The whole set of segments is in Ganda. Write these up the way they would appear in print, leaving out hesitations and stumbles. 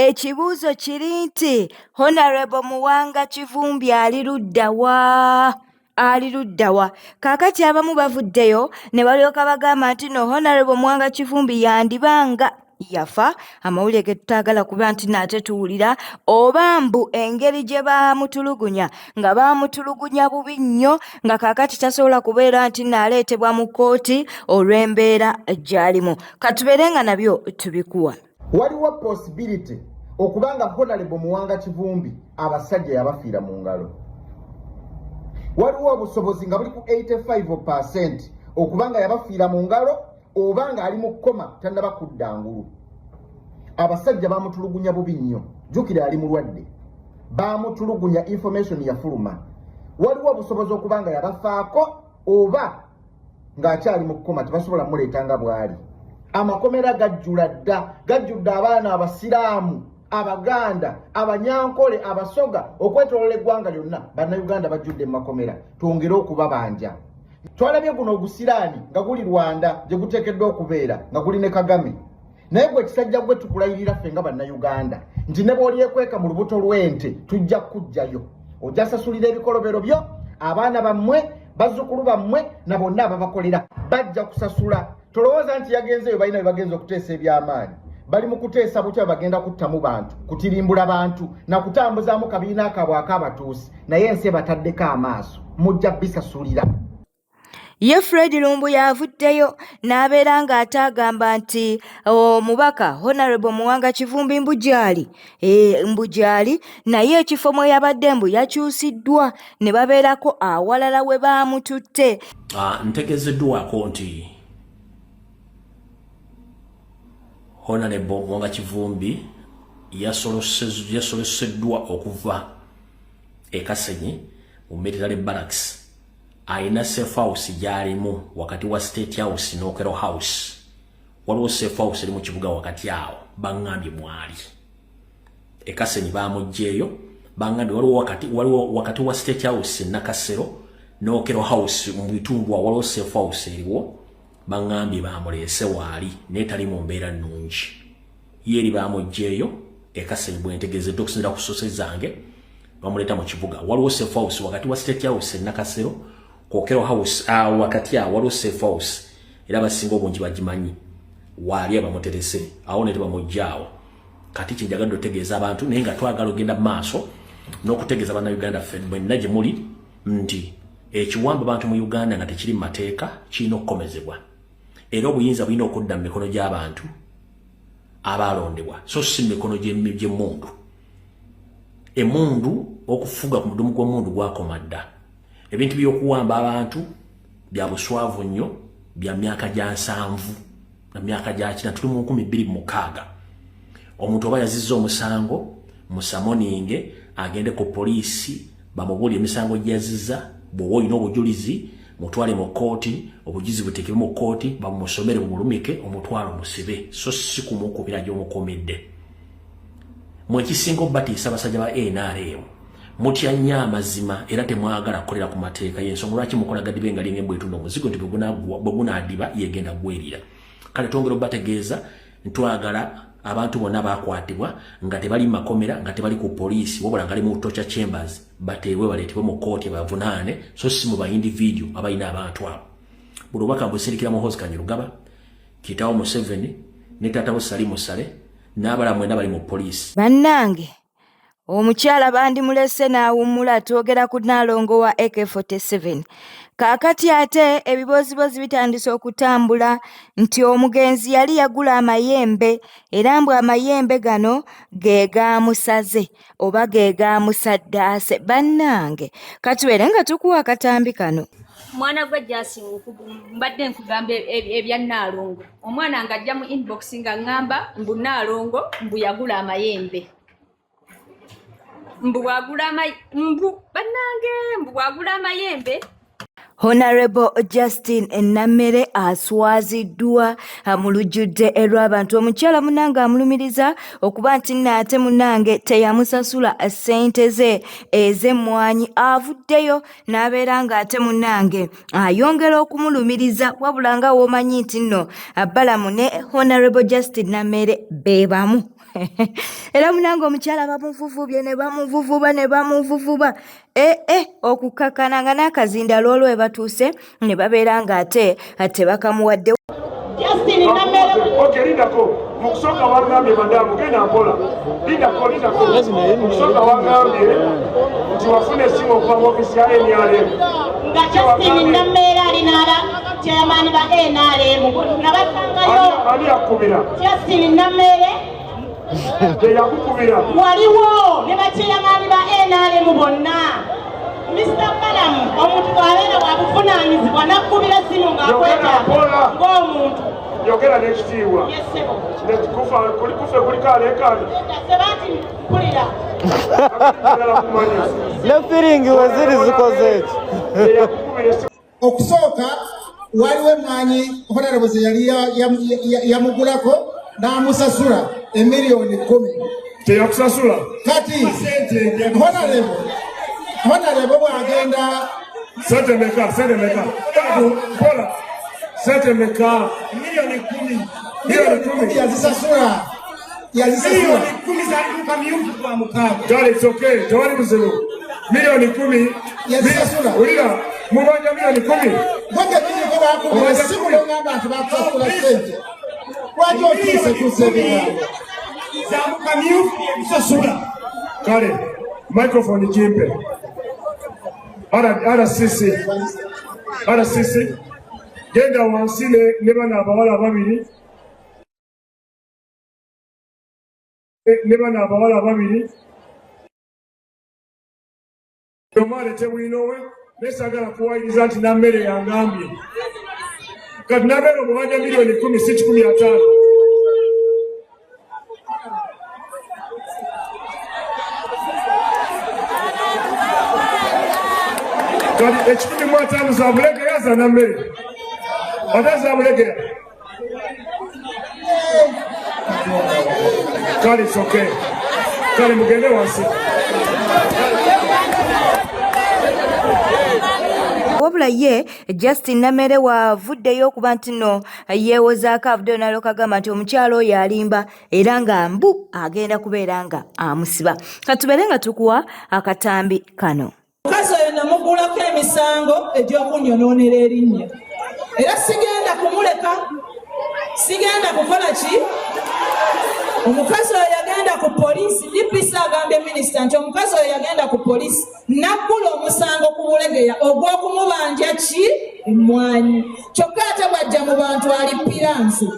Ekibuuzo kiri nti Honorable Muwanga Kivumbi ali ludda wa? Ali ludda wa? Kaakati abamu bavuddeyo ne balyoka bagamba nti no Honorable Muwanga Kivumbi yandiba nga yafa, amawulire ge tutaagala kuba nti naate tuwulira, oba mbu engeri gye baamutulugunya nga baamutulugunya bubi nnyo nga kaakati tasobola kubeera nti naaleetebwa mu kkooti olw'embeera gy'alimu. Katubeere nga nabyo tubikuwa. Waliwo possibility okuba nga Honorable Muwanga Kivumbi abasajja yabafiira mu ngalo. Waliwo obusobozi nga buli ku 85% okuba nga yabafiira mu ngalo oba nga ali mu kkoma tannaba kudda ngulu. Abasajja bamutulugunya bubi nnyo, jjukira ali mulwadde, bamutulugunya, information yafuluma. Waliwo obusobozi okuba nga yabafaako oba ng'akyali mu kkoma, tebasobola muleeta nga bw'ali. Amakomera gajjula dda, gajjudde abaana abasiraamu, Abaganda, Abanyankole, Abasoga okwetolola eggwanga lyonna. Bannayuganda bajjudde mu makomera, twongere okubabanja. Twalabye guno ogusiraani nga guli Rwanda gye guteekeddwa okubeera nga guli ne Kagame. Naye gwe kisajja gwe, tukulayirira ffe nga Bannayuganda nti ne bw'olyekweka mu lubuto lw'ente tujja kukuggyayo. Ojja sasulira ebikolobero byo, abaana bammwe, bazzukulu bammwe na bonna ababakolera bajja kusasula. Tolowooza nti yagenzeeyo balina bye bagenza okuteesa eby'amaanyi. Bali mu kuteesa butya bagenda kuttamu bantu, kutirimbula bantu na kutambuzaamu kabiina kaabwe ak'abatuusi, naye ensi ebataddeko amaaso, mujja bisasulira. Ye Fred Lumbuye avuddeyo n'abeera ng'ate agamba nti omubaka Honorable Muwanga Kivumbi mbu gy'ali, mbu gy'ali, naye ekifo mwe yabadde mbu yakyusiddwa ne babeerako awalala we baamututte. Ntegeezeddwako nti Honorable Muwanga Kivumbi yasoloseddwa okuva e Kasenyi mu military barracks. Alina safe house gy'alimu wakati wa State House n'Okello House. Waliwo safe house eri mu kibuga wakati awo, baŋŋambye mwali. E Kasenyi baamuggyeeyo, baŋŋambye waliwo wakati wa State House Nakasero n'Okello House mu bitundu awo waliwo safe house eriwo, baŋŋambye baamuleese waali, naye tali mu mbeera nnungi. Ye eri baamuggyeeyo e Kasenyi, bwe ntegeezeddwa okusinziira ku sources zange, bamuleeta mu kibuga. Waliwo safe house wakati wa State House Nakasero ku Okello House, awo wakati awo waliwo safe house, era abasinga obungi bagimanyi, waali abamuterese awo ne tebamuggya awo. Kati kyenjagadde otegeeza abantu, naye nga twagala ogenda mu maaso n'okutegeeza Bannayuganda ffe mwenna gye muli nti ekiwamba bantu mu Uganda nga tekiri mu mateeka kirina okukomezebwa, era obuyinza bulina okudda mu mikono gy'abantu abaalondebwa, so si mu mikono gy'emmundu. Emmundu, okufuga ku mudumu gw'emmundu gwakoma dda. Ebintu by'okuwamba abantu bya buswavu nnyo, bya myaka gya 70 na myaka gya 90. Tuli mu 2006. Omuntu oba yazizza omusango, musummoninge agende ku poliisi bamubuulire emisango gy'eyazizza. Bw'oba olina obujulizi, mutwale mu kkooti, obujulizi buteekebwe mu kkooti, bamumusomere, bumulumike, omutwalo musibe, so si kumukubira gy'omukuumidde. Mwe ekisinga obatiisa, abasajja ba NRM, mutya nnyo amazima era temwagala kukolera ku mateeka. Y'ensonga lwaki mukola gadibe nga linga embwa etunda omuzigo nti bwe gunaadiba yegenda gwerira. Kale twongera obategeeza, ntwagala abantu bonna bakwatibwa nga tebali makomera, nga tebali ku poliisi, wabula nga ali mu torture chambers, bateebwe baleetebwe mu kkooti bavunaane, so si mu ba individual abalina abantu abo. Buli obubaka mbusindikira Muhoozi Kainerugaba, kitaawo Museveni ne taatawo Sali Musale n'abalala mwena bali mu poliisi. Bannange, omukyala bandimulese n'awummula. Twogera ku Nnaalongo wa AK47. Kaakati ate ebiboozibozi bitandise okutambula nti omugenzi yali yagula amayembe, era mbu amayembe gano ge gaamusaze oba ge gaamusaddaase. Bannange, katubeere nga tukuwa akatambi kano. Mwana gwe Jasi, mbadde nkugamba ebya Nnaalongo. Omwana ng'ajja mu inbox nga ŋŋamba mbu Nnaalongo mbu yagula amayembe, mbu bwagula mbu bannange, mbu bwagula amayembe. Honorable Justin Nammere aswaziddwa mu lujjudde lw'abantu. Omukyala munnange amulumiriza okuba nti nno ate munnange teyamusasula ssente ze ez'emmwanyi, avuddeyo n'abeera ng'ate munnange ayongera okumulumiriza, wabula nga w'omanyi nti nno Balamu ne Honorable Justin Nammere be bamu. Era munange omukyala bamuvuvubye ne bamuvuvuba ne bamuvuvuba ee eh, eh, okukakkana nga n'akazinda lwolwo we batuuse ne babeera ng'ate tebakamuwadde. Okay, lindako. Mu kusooka wangambye madamu genda mpola. Lindako, lindako. Mu kusooka wangambye nti wafuna essimu okuva mu ofiisi ya NRM. Nga Justin Nammeera ali n'aba chairman ba NRM nabasangayo. Ani yakukubira? Justin Nammeere Teyakukubira. Waliwo ne bakyeyamaani ba NRM bonna. Mr. Balamu omuntu bw'abeera wabuvunaanyizibwa n'akkubira essimu ng'akwetaaga ng'omuntu. Yogera n'ekitiibwa. Yes, ssebo. Kufe kuliko aleekaana. Seba nti mpulira. Ne firingi weziri zikoze eki. Okusooka waliwo emmwanyi Honorable ze yali yamugulako n'amusasula emiliyoni 10. Teyakusasula. Kati Honorable bw'agenda Sente meka, sente meka. Mpola. Sente meka. Miliyoni 10. Miliyoni 10 yazisasula. Yazisasula. Miliyoni 10 zalituka myufu kwa mukaaga. Kale it's okay, tewali buzibu. Miliyoni 10 yazisasula. Ulira mubanja miliyoni 10. Ngoja mimi kwa bakubira essimu n'ongamba nti bakusasula ssente. Lwaki okyuse ebigambo? Zamuka myufu yabisasula. Kale microphone gimpe. RCC. RCC. Genda wansi ne bano abawala ababiri. Ne bano abawala ababiri. Omwana tebwino we nesagala kuwayiriza nti Nammere yangambye. Kati Nammere omubanja miliyoni 10 si 15. Kati ekikumi mu ataano za Bulegeya za Nammere. Ate za Bulegeya. Kale it's okay. Kale mugende wansi. Wabula ye Justin Nammere wavuddeyo okuba nti nno yeewozaako, avuddeyo n'alyoka agamba nti omukyala oyo alimba era nga mbu agenda kubeera nga amusiba. Katubeere nga tukuwa akatambi kano. Omukazi oyo namugulako emisango egy'okunnyonoonera erinnya era sigenda kumuleka, sigenda kukola ki. Omukazi oyo yagenda ku poliisi, DPC agambye minisita nti omukazi oyo yagenda ku poliisi n'aggula omusango ku Bulegeya ogw'okumubanja ki emmwanyi, kyokka ate bw'ajja mu bantu alippira nsi.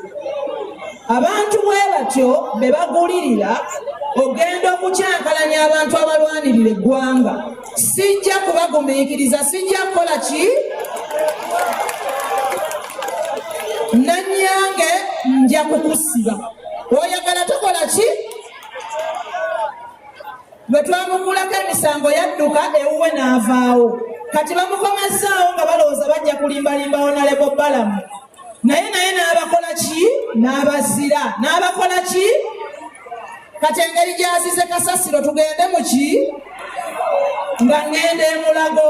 Abantu bwe batyo be bagulirira ogenda okukyankalanya abantu abalwanirira eggwanga. Sijja kubagumiikiriza, sijja kukola ki. Nannyange nja kukusiba, oyagala tokola ki. Bwe twamugulako emisango yadduka ewuwe n'avaawo. Kati bamukomezzaawo nga balowooza bajja kulimbalimba Honorable Balamu, naye n'abakola ki, n'abazira, n'abakola ki. Kati engeri gy'azize kasasiro tugende mu ki, nga ŋŋenda e Mulago,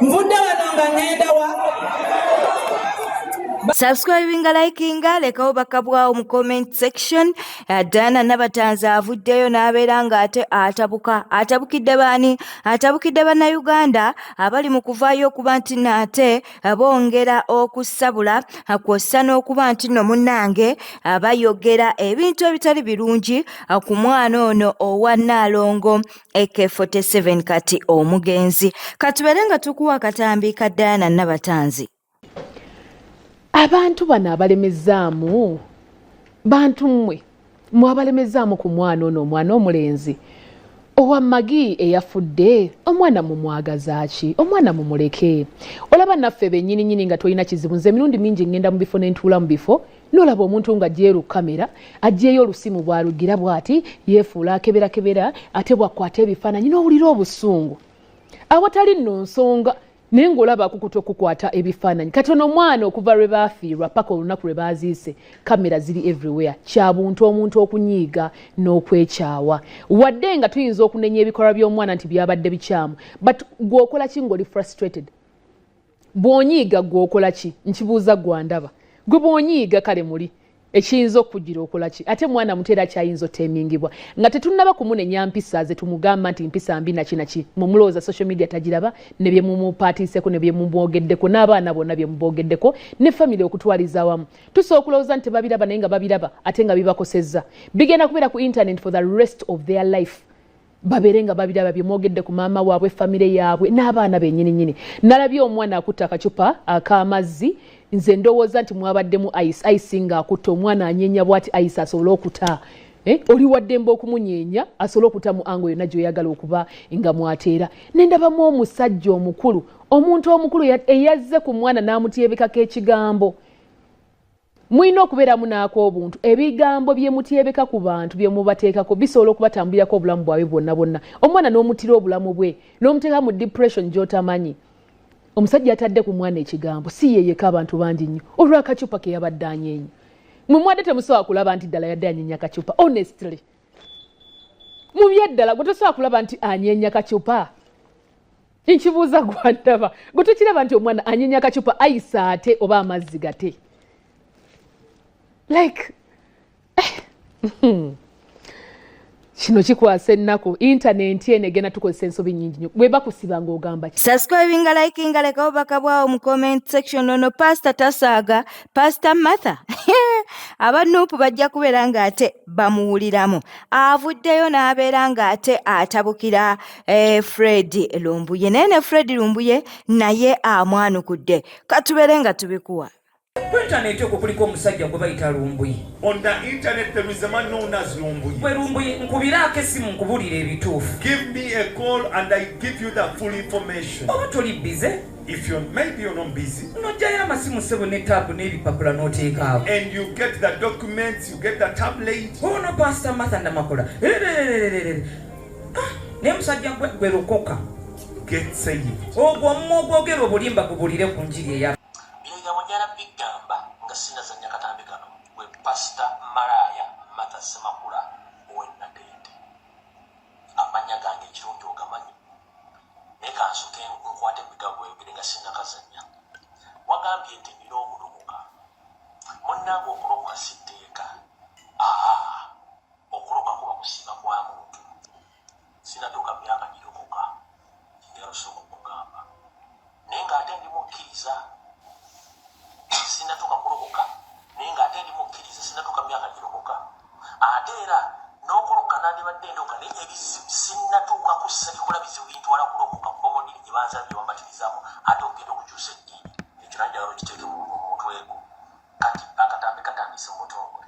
nvudde wano nga ŋŋenda wa. Subscribinga, likinga, lekawo bakabwawo mu comment section. Diana Nabatanzi avuddeyo n'abeera ng'ate atabuka. Atabukidde baani? Atabukidde bannayuganda abali mu kuvaayo okuba nti nate bongera okusabula kw'ossa n'okuba nti nno munnange bayogera ebintu ebitali birungi ku mwana ono owa Nnaalongo AK47 kati omugenzi. Katubeere nga tukuwa akatambi ka Diana Nabatanzi. Abantu bano abalemezaamu bantu mmwe mwabalemezaamu ku mwana ono, omwana omulenzi owa Magi eyafudde. Omwana mumwagazaaki? Omwana mumuleke. Olaba naffe bennyini nnyini nga tolina kizibu. Nze emirundi mingi ngenda mu bifo ne ntuula mu bifo, n'olaba omuntu nga aggyeyo lukamera, aggyeyo olusimu bw'alugira bw'ati, yeefuula akeberakebera, ate bw'akwata ebifaananyi n'owulira obusungu awatali nno nsonga. Naye ng'olaba akukuta okukwata ebifaananyi. Kati ono omwana okuva lwe baafiirwa paka olunaku lwe baaziise, kamera ziri everywhere. Kya buntu omuntu okunyiiga n'okwekyawa, wadde nga tuyinza okunenya ebikolwa by'omwana nti byabadde bikyamu, but gw'okola ki ng'oli frustrated? Bw'onyiiga gw'okola ki? Nkibuuza gwandaba, gwe bw'onyiiga kale muli ekiyinza okukugira okola ki? Ate mwana muto era kyayinza otemingibwa nga tetunnaba kumunenya mpisa ze tumugamba nti mpisa mbi naki naki. Mumulowooza social media tagiraba, ne bye mumupaatiiseko ne bye mumwogeddeko n'abaana bonna bye muboogeddeko ne famire okutwaliza awamu, tusobola okulowooza nti tebabiraba, naye nga babiraba ate nga bibakosezza. Bigenda kubeera ku internet for the rest of their life, babeere nga babiraba bye mwogedde ku maama waabwe, famire yaabwe n'abaana bennyini nnyini. Nalabye omwana akutta akacupa ak'amazzi, nze ndowooza nti mwabaddemu ice, ice ng'akutta omwana anyeenya bw'ati ice asobole okuta. Oli waddembe okumunyeenya asobole okuta mu ango yonna gy'oyagala okuba nga mwateera. Nendabamu omusajja omukulu, omuntu omukulu eyazze ku mwana n'amutyebekako ekigambo. Mulina okubeeramu n'ak'obuntu. Ebigambo bye mutyebeka ku bantu, bye mubateekako, bisobola okubatambulirako obulamu bwabwe bwonna bwonna. Omwana n'omutira obulamu bwe n'omuteeka mu depression gy'otamanyi. Omusajja atadde ku mwana ekigambo, si yeyeka, abantu bangi nnyo, olw'akacupa ke yabadde anyeenya. Mwe mwadde temusobola kulaba nti ddala yadde anyeenya kacupa? Honestly, mu byaddala gwe tosobola kulaba nti anyeenya kacupa? Nkibuuza gwandaba, gwe tokiraba nti omwana anyeenya kacupa ice ate oba amazzi gate? Like kino kikwasa ennaku. Intaneti eno egenda tukozesa ensobi nyingi nnyo. Bwe bakusiba ng'ogamba ki? Subscribinga, likinga, leka obubaka bwawo mu comment section. Ono Pasita tasaaga, Pasita Martha, aba NUP bajja kubeera ng'ate bamuwuliramu. Avuddeyo n'abeera ng'ate atabukira Fred Lumbuye, naye ne Fred Lumbuye naye amwanukudde. Katubeere nga tubikuwa. Ku intaneti okwo kuliko omusajja gwe bayita Lumbuye. On the internet there is a man known as Lumbuye. Gwe Lumbuye, nkubiraako essimu nkubulira ebituufu. Give me a call and I give you the full information. Oba toli busy? If you're maybe you're not busy. N'oggyayo amasimu ssebo ne taabu n'ebipapula n'oteekaawo. And you get the documents, you get the tablet. Ono Pastor Martha Namakula. Ah, naye musajja gwe gwe lokoka. Get saved. Ogwo omumwa ogwogera obulimba gubulire ku njiri eya Bino ebigambo njagala bigamba nga sinazannya katambi kano. Gwe Pasita Malaaya Martha Ssemakula ow'e Natete, amannya gange ekirungi ogamanyi, naye kansoke nkwate ku bigambo by'oyogedde nga sinnakazannya. Wagambye nti nnina okulokoka. Munnange, okulokoka si tteeka. Aa, okulokoka kuba kusiima kwa muntu. Sinnatuuka myaka girokoka, njagala osooka okugamba, naye ng'ate ndi mukkiriza. Sinnatuuka kulokoka, naye ng'ate ndi mukkiriza. Sinnatuuka myaka girokoka, ate era n'okulokoka nandibadde ndoka, naye ebizibu sinnatuuka kussa bikola bizibu bintwala kulokoka, kuba mu ddiini gye banzalira gye bambatirizamu ate okugenda okukyusa eddiini, ekyo nanjagala okiteeke mu mutwe gwo. Kati akatambi katandise mu butongole.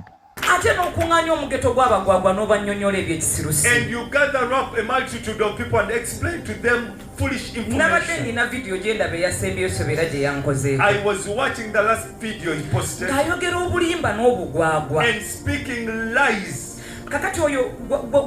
Ate n'okuŋŋaanya omugeto gw'abagwagwa n'obannyonnyola eby'ekisirusiru. And you gather up a multitude of people and explain to them foolish Nabadde information. nnina vidiyo gye ndaba eyasembyeyo sobeera gye yankozeeko. I was watching the last video he posted Ng'ayogera obulimba n'obugwagwa. And speaking lies. Kakati oyo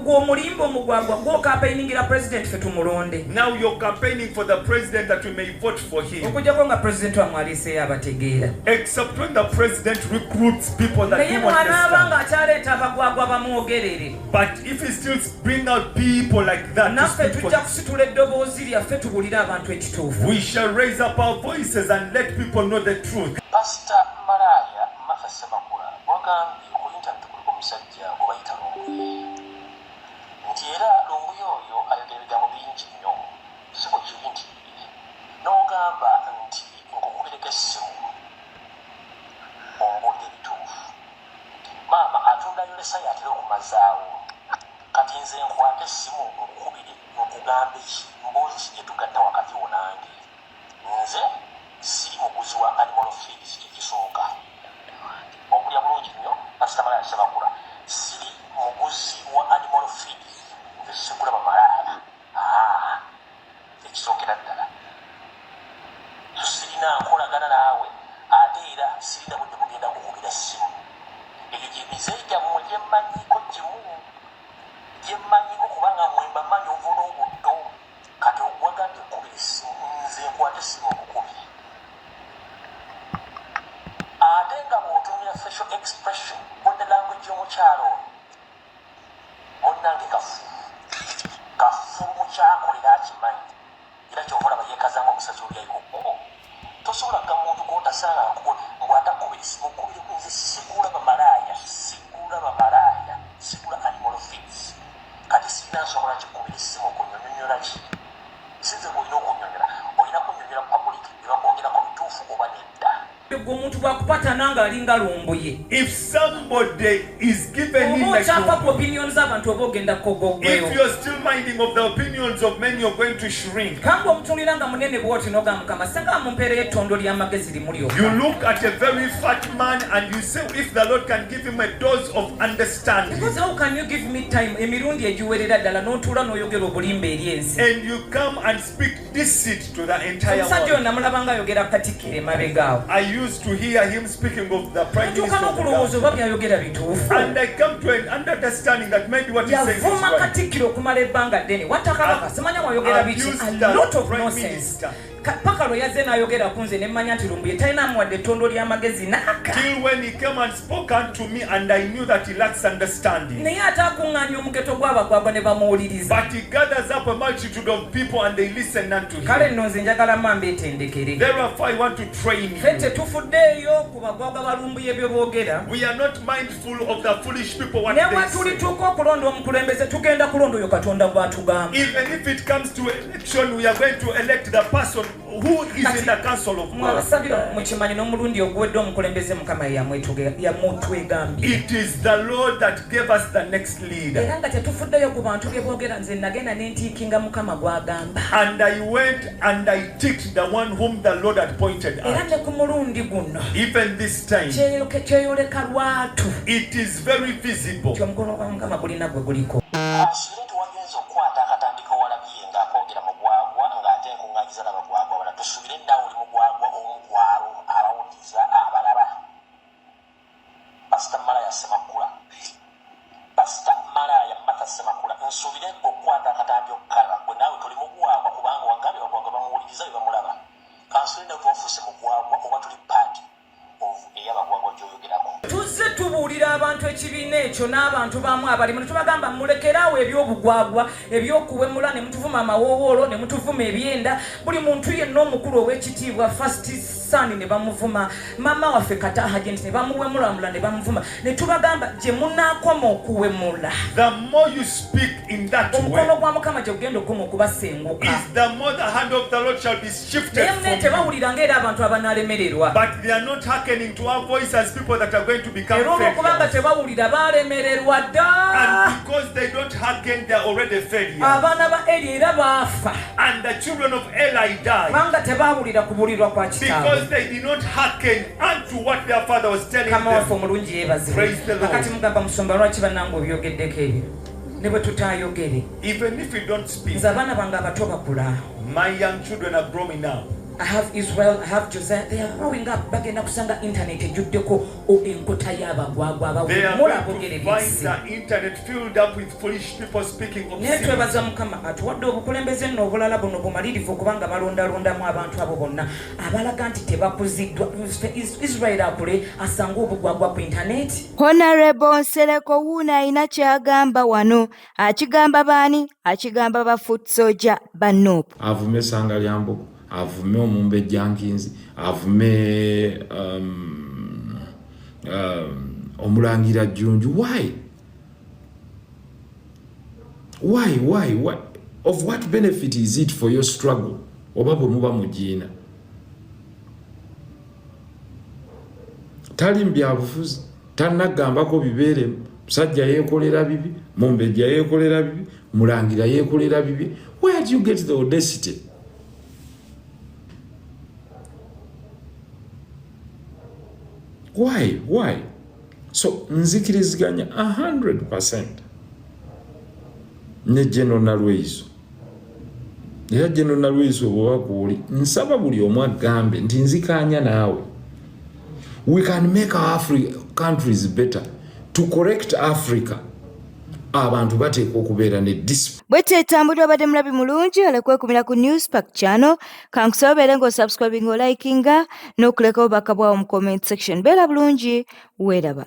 gw'omulimba omugwagwa gw'okampeiningira president ffe tumulonde. Now you're campaigning for the president that we may vote for him. Okuggyako nga president wammwe aleeseeyo abategeera. Except when the president recruits people that Naye do bw'anaaba understand. Ng'akyaleeta abagwagwa bamwogerere, But if he still bring out people like that to naffe speak for tujja kusitula eddoboozi lyaffe tubuulire abantu ekituufu. We shall raise up our voices and let people know the truth. Pasita Malaaya Martha Ssemakula, wagambye ku intaneti kuliko omusajja gwe bayita Lumbuye, nti era Lumbuye oyo ayogera ebigambo bingi nnyo. Si bwe kiri nti n'ogamba nti nkukubireko essimu ombuulire ebituufu? Maama atunda yolesa y'atera okumazaawo. Kati nze nkwate essimu nkukubire nkugambe ki? Mboozi ki gye tugatta wakati wo nange? Nze siri muguzi wa animal feeds, kyekisooka. Ompulira bulungi nnyo, Pasita Malaaya Ssemakula? Siri muguzi wa animal feeds, nze sigula bamalaaya. Aa, ekisookera ddala, so sirina nkolagana naawe, ate era sirina budde bugenda kukubira ssimu. Egyo gye mize gyammwe gyemmanyiiko, gimu gyemmanyiiko, kubanga mwe mbamanyi ova n'obuddo. Kati wagambye kkubira essimu. Munnange kafu kafulu mukyakolera akimanyi era kyova olaba yeekazanga omusazi oli aliko kkubo. Tosobola gamba muntu gw'otasanga nkubo mbu ate akukubira essimu okukubira ku nze sigula bamalaaya sigula bamalaaya sigula animal feeds kati sirina nsonga lwaki kukubira essimu okunyonyonyola ki si nze gw'olina okunyonyola olina kunyonyola public bye bakwogerako bituufu oba nedda. Gwe omuntu bwakupatana nga alinga lumbuye. If somebody is given Oba in like okyafa ku opinion z'abantu oba ogenda kukoga If oggweyo. you're still minding of the opinions of men, you're going to shrink. Kanga omutunuulira nga munene bw'oti n'ogamba Mukama singa mumpeereyo ettondo ly'amagezi limu You lyokka. look at a very fat man and you say, if the Lord can give him a dose of understanding. Because how can you give me time emirundi egiwerera ddala n'otuula n'oyogera obulimba eri ensi. And you come and speak deceit to the entire Omusajja oyo world. namulaba nga ayogera katikkiro emabega awo. I used to hear him speaking of the prime Ntuuka minister of n'okulowooza Uganda. oba byayogera bituufu. And I come to an understanding that maybe what he's saying is Yavuma right. katikkiro okumala ebbanga ddene watta kabaka simanya wayogera biki Abused a the lot of prime nonsense. minister. Paka lwe yazze n'ayogera ku nze ne mmanya nti Lumbuye talina wadde ettondo ly'amagezi n'aka. Till when he came and spoke unto me, and I knew that he lacks understanding. Naye ate akuŋŋaanya omugeto gw'abagwagwa ne bamuwuliriza. But he gathers up a multitude of people and they listen unto Kale him. nno nze njagala mamba etendekere. Therefore, I want to train Ffe you. tetufuddeeyo ku bagwagwa balumbuye bye boogera. We are not mindful of the foolish people what Ne bwe they say. tulituuka okulonda omukulembeze tugenda kulonda oyo Katonda gw'atugamba. Even if it comes to election, we are going to elect the person who is in the council of Mwe God. abasabira mukimanyi n'omulundi oguwedde omukulembeze Mukama ye yamutwegambye. It is the Lord that gave us the next leader. Era nga tetufuddeyo ku bantu bye boogera nze nagenda ne ntiikinga Mukama gw'agamba. And I went and I ticked the one whom the Lord had pointed Era out. ne ku mulundi guno Even this time, kyeyoleka lwatu it is very visible. nti omukono gwa Mukama gulina gwe guliko. Kansuubire nti wagenze okukwata akatambi k'owalabye ng'akwogera mugwagwa ng'ate enkuŋŋaanyiza n'abagwagwa abalala. Tusuubire naawe oli mugwagwa omu ku abo abawuliriza abalaba. Pasita Malaya Ssemakula. Pasita Malaya Martha Ssemakula. Nsuubire okukwata akatambi okukalaba gwe naawe toli mugwagwa kubanga wagambye abagwagwa bamuwuliriza be bamulaba. Kansuubire naawe twafuuse mugwagwa oba tuli part of ey'abagwagwa gy'oyogerako. Tuzze tubuulira abantu ekibiina ekyo n'abantu baamu abalimu ne tubagamba mulekeraawo eby'obugwagwa eby'okuwemula ne mutuvuma amawoowoolo ne mutuvuma ebyenda buli muntu yenna omukulu ow'ekitiibwa first son ne bamuvuma maama waffe Kataha Janet ne bamuwemulamula ne bamuvuma ne tubagamba gye munaakoma okuwemula The more you speak in that way, omukono gwa Mukama gye gugenda okukoma okubasenguka is the more the hand of the Lord shall be shifted naye mune from you. tebawulira ng'era abantu abanaalemererwa But they are not hearkening to our voice as people that are going to become era olw'okubanga failures. tebawulira baalemererwa dda And because they don't hearken, they are already failures. Abaana ba Eri era baafa And the children of Eli died kubanga tebaawulira kubuulirwa kwa kitaabwe. because they did not hearken unto what their father was telling Mukama waffe them. omulungi yeebazibwe. Praise the Lord. Kakati mugamba musumba lwaki bannange obyogeddeko ebyo ne bwe tutaayogere. Even if you don't speak, Nze abaana bange abato bakula. my young children are growing up. I have Israel, I have Josiah. They are growing up. Bagenda kusanga internet ejjuddeko enkota y'abagwagwa They are abawemula going aboogera to find eby'ensi. the internet filled up with foolish people speaking Naye obscenity. twebaza Mukama atuwadde obukulembeze nno obulala buno bumalirivu okubanga balondalondamu abantu abo bonna abalaga nti tebakuziddwa. Israel akule asange obugwagwa ku internet. Honorable Nsereko wuuno alina ky'agamba wano. Akigamba baani? Akigamba ba foot soldier ba NUP. Avume Ssanga lya Mbogo, avume Omumbejja Nkinzi, avume Omulangira Jjunju. Why? Why, why, why? Of what benefit is it for your struggle? Oba bwe muba mugiina. Tali mu byabufuzi, tannagambako bibeeremu. Musajja yeekolera bibi, Mumbejja yeekolera bibi, Mulangira yeekolera bibi. Where do you get the audacity? Why? Why? So nzikiriziganya 100% ne General Nalweyiso. Era General Nalweyiso bw'oba kw'oli, nsaba buli omu agambe nti nzikaanya naawe. We can make our countries better. To correct Africa, abantu bateekwa okubeera ne discipline. Bwe tetambulira obadde mulabi mulungi ole kwekumira ku Newspark channel. Kankusaba obeere ng'osubscribing, olikinga n'okuleka obubaka bwawo mu comment section. Beera bulungi, weeraba.